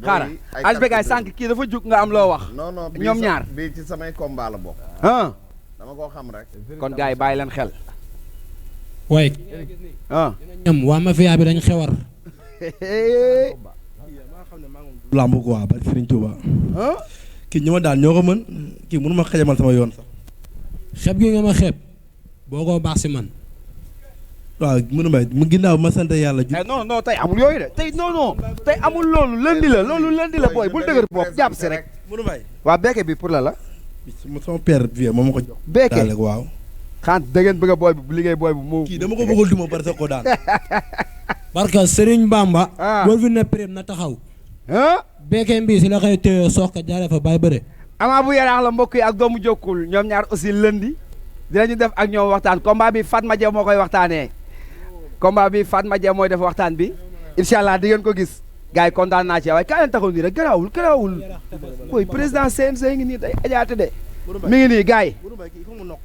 xaaral HBK sànq kii dafa jug nga am loo wax. non ñoom ñaar bii ci samay combat la bokk. dama koo xam rek. kon gars yi bàyyi leen xel. waaye. ñam waa mafia bi dañ xewar. lamb quoi ba Serigne Touba. kii ñi ma daal ñoo ko mën kii mënu ma xajamal sama yoon sax. xeeb gi nga ma xeeb boo ko baax si man. waaw mënu may mu ginnaaw ma sant yàlla. non tey amul yooyu de tey non tey amul loolu lëndi la booy bul dëgër bopp jàpp si rek. mënu may waa bekke bi pour la. sama père vieux moo ma ko jox. bekke waaw. xant da ngeen bëgg a booy bu liggéey booy bu mu. kii dama ko bëggul duma bari sa ko daan. parce que Serigne Bamba. boo fi ne prime na taxaw. bekke mbii si la koy téye sox ka jaaree fa bàyyi bëre. Ama bu yaraax la mbokk yi ak doomu jokkul ñoom ñaar aussi lundi dinañu def ak ñoom waxtaan combat bi Fatma Dia moo koy waxtaanee. combat bi Fatma Dia mooy def waxtaan bi incha allah di ngeen ko gis gars yi kontaan naa ci waaye kaa leen taxaw nii rek garaawul booy président CNG ngi nii day ajaate de mi ngi nii gars yi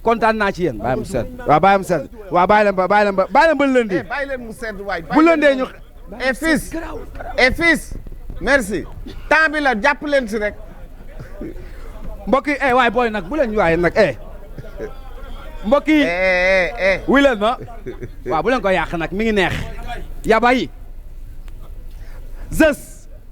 kontaan naa ci yéen bàyyi mu sedd waaw bàyyi mu sedd waaw bàyyi leen ba lëndi bàyyi leen mu sedd waay bu lëndee ñu fils merci temps bi la jàpp leen si rek mbokk yi waay booy nag bu leen waaye nag mbokk yi wuy leen ma waaw bu leen ko yàq nag mi ngi neex yaba yi Zeus